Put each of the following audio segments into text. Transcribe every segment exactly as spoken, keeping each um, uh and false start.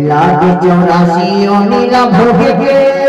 लागे चौरासी योनि ला भोगे के।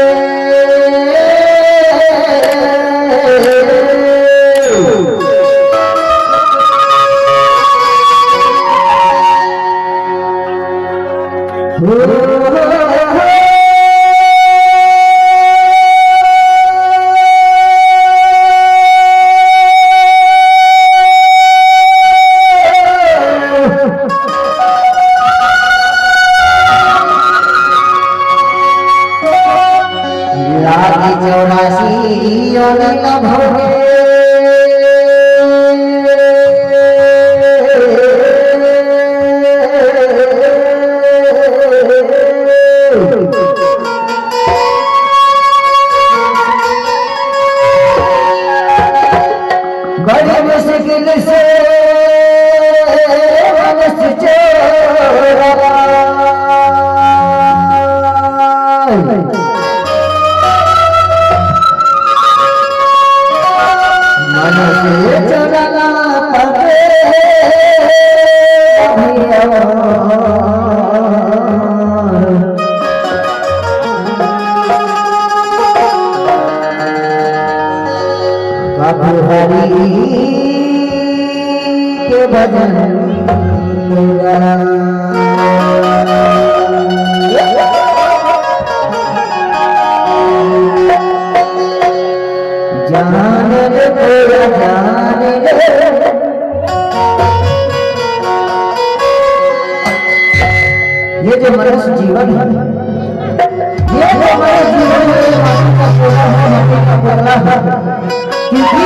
लागी चौरासी योनि ला भोगे। बड़ी मुश्किल से मनुष्य चोरवा। मनुष्य चोरवा पकड़े अभी। बाबू हरि के भजन मेरा। जान ले तेरा जान ले। ये जो मनुष्य जीवन है, ये जो मनुष्य जीवन है, ये माटी का टुकड़ा है, माटी का टुकड़ा है। क्योंकि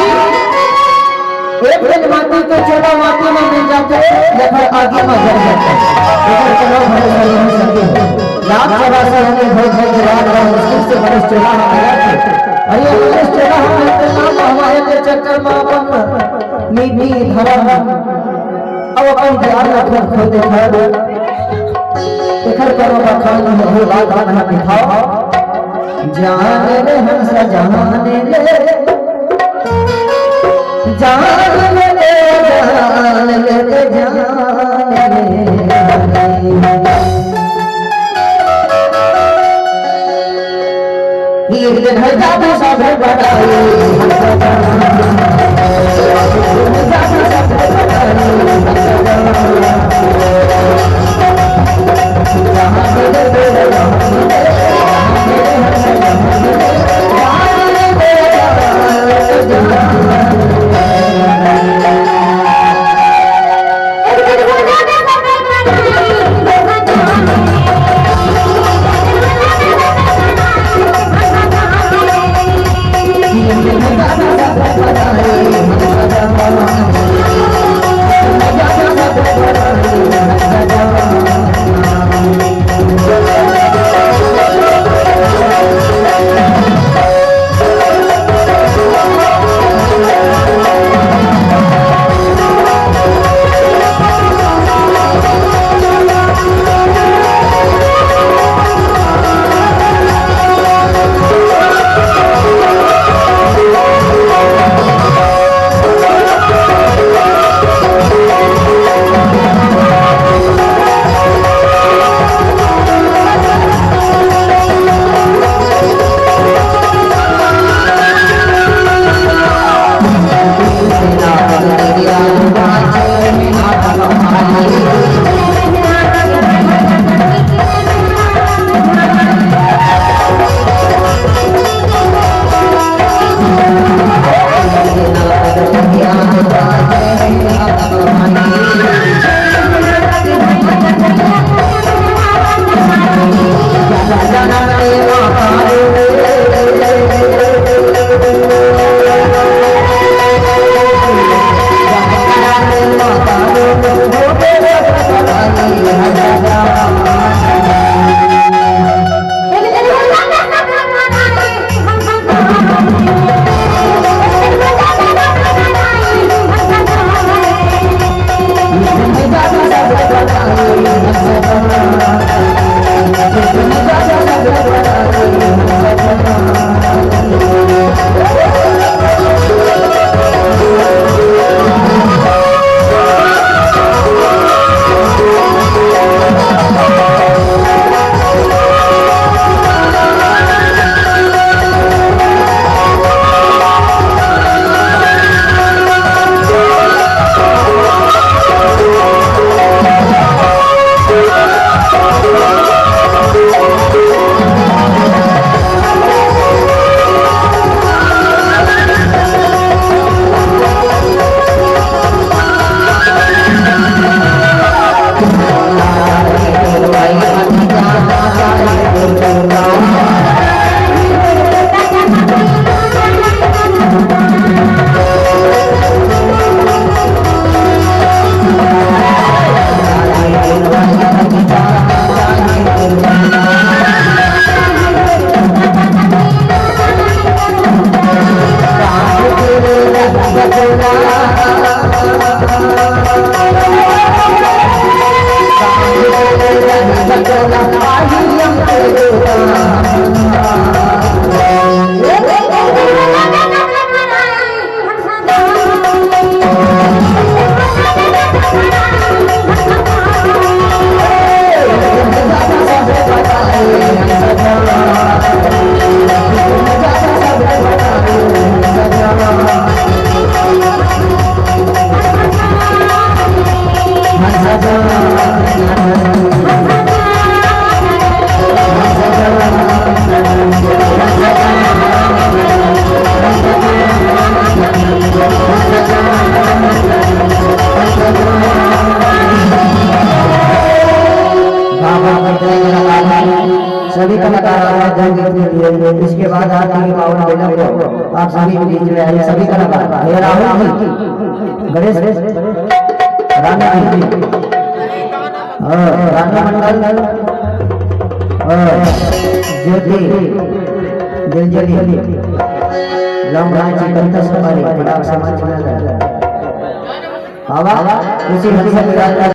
एक दिन माटी के चूल्हा माटी में मिल जाते हैं या फिर आगी में जल जाते हैं। लेकिन चलो, भले से नहीं सके। लाख चौरासी होंगे, बहुत बहुत जवाब और मुश्किल से मनुष्य चूल्हा में आया था। और ये मनुष्य चूल्हा हम करते नाम हमारे के चक्कर में अपन नीति धर्म अब अपन ज्ञान ला खुद खोल देथव। एखर कोनो बखान नहीं, बात बना दिखाओ। जान ले हंस, जान ले, जान ले, जान ले, जान ले। सभी कलाकार आप जय गीत के लिए, इसके बाद आरती के पावन बेला को आप सभी के बीच में आइए, सभी कलाकार, भैया राहुल जी, गणेश, रानू जी, हाँ, रानू मंडल, हाँ, ज्योति, दिलजली, लंबा चिकन तस्करी, बड़ा समाज में बाबा, उसी हंसी